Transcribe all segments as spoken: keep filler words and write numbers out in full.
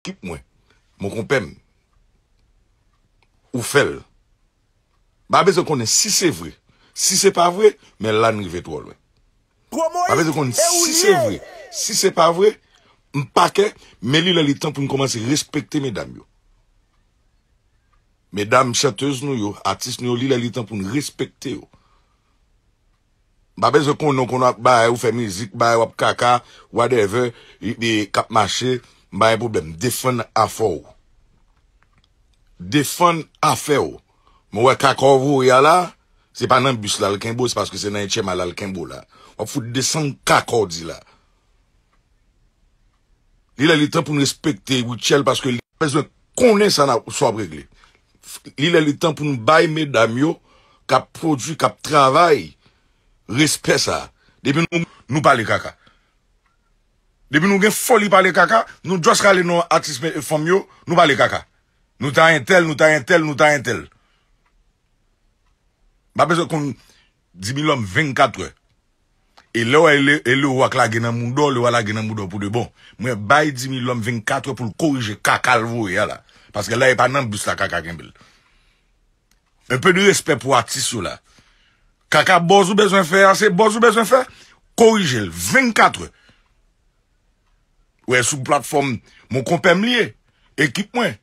Ekip mwen, mon konpè m, ou fè l. M pa bezwen konnen si se vre. Si se pa vre, men la n rive twò lwen. M pa bezwen konnen si se vre. Si se pa vre, m pa kè, men li lè li tan pou n kòmanse respekte medam yo. Medam chantèz nou yo, atis nou yo, li lè li tan pou n respekte yo. M pa bezwen konnen w konn w ap bay, ou fè mizik, bay, w ap kaka, whatever, e, e, k ap mache, m pa gen pwoblèm. Defann afè w. Defann afè w. Mwen wè kaka w voye a la, se pa nan bis la l kenbe w, se paske se nan etyèm a la l kenbe w la. W ap fout desann kaka w di la. Li lè li tan pou n respekte Rutshelle paske li bezwen konnen sa n ap, sa w ap regle. Li lè li tan pou n bay medam yo k ap pwodui, k ap travay, respè sa. Depi nou, nou pale kaka. Depi nou gen foli pale kaka, nou just rale non atis me-, fanm yo, nou pale kaka. Nou ta entèl, nou ta entèl, nou ta entèl. M pa bezwen konn Dimilòm vennkatrè. E lè w wè e le, e le wa k lage nan mouda w, le wa lage nan mouda w pou de bon. Mwen bay Dimilòm vennkatrè pou l korije kaka l voye a la. Paske la e pa nan bis la kaka kenbe l. Un peu de respect pou atis yo la. Kaka bòz ou bezwen fè a, se bòz ou bezwen fè. Korije l vennkatrè. Ou wè sou platfòm mon konpè m li ye. Ekip mwen.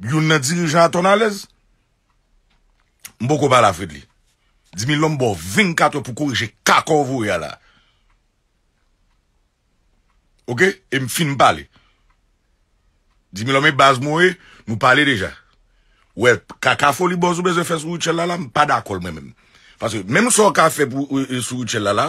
Youn nan dirijan a Tonalèz. M poko pale avèk li. Dimilòm ba w vennkatrè pou korije kaka w voye a la. Oke? E m fin pale. Dimilòm e baz mwen ye, nou pale deja. Ou wè, kaka foli bòz ou bezwen fè sou Rutshelle la la, m pa dakò l mwen menm. Paske menm sa w ka fè pou, e, e, sou Rutshelle la la,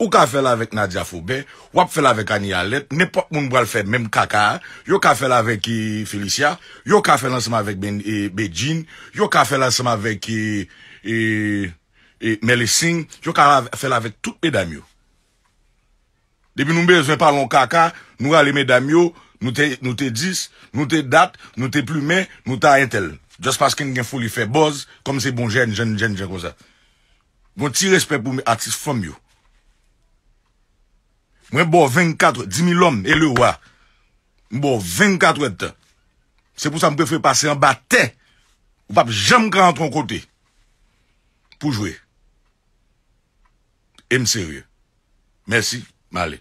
ou ka fè l avèk Nadia Faubert, w ap fè l avèk Annie Alerte, nenpòt moun pral fè menm kaka a, yo ka fè l avèk, e, Felicia, yo ka fè l ansanm avèk Ben-, e, Bedjine, yo ka fè l ansanm avèk, e, e, e, Melesing, yo ka fè l avèk tout medam yo. Depi nou bezwen pale yon kaka, nou rale medam yo, nou te, nou te dis, nou te dat, nou te plimen, nou ta entèl. Just paske n gen foli fè bòz, kòm se bon jèn, jèn, jèn, jèn konsa. Gon ti respè pou atis fanm yo. Mwen ba w vennkatrè, Dimilòm e le wa. M ba w vennkatrè tan. Se pou sa m prefere pase anba tè. Ou p ap janm ka antre yon kote pou jwe. E m serye. Mèsi, m ale.